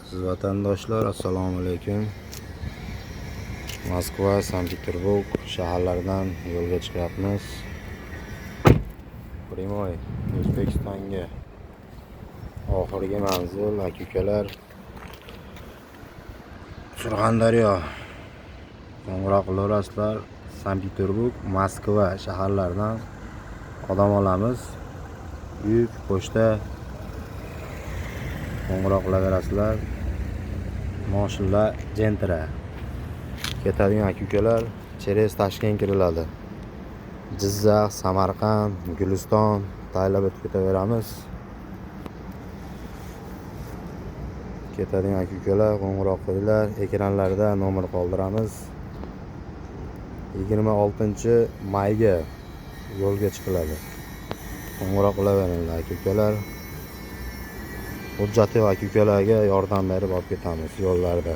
Aziz vatandoshlar, assalomu alaykum. Moskva, Sankt-Peterburg shaharlaridan yo'lga chiqyapmiz. Прямой O'zbekistonga. Oxirgi manzil, aka-ukalar, Surxondaryo. Qo'ng'iroq qilaverasizlar. Sankt-Peterburg, Moskva shaharlaridan odam olamiz. Yuk, pochta, qo'ng'iroq qilaverasizlar. Moshinlar Gentra. Ketadigan aka-ukalar, через Toshkent kiriladi. Jizzax, Samarqand, Guliston taylab o'tib ketaveramiz. Ketadigan aka-ukalar, qo'ng'iroq qilinglar. Ekranlarda nomer qoldiramiz. 26-mayga yo'lga chiqiladi. Qo'ng'iroq qilaveringlar, aka-ukalar. Hujjati yo'q aka-ukalarga yordam berib olib ketamiz yo'llarda.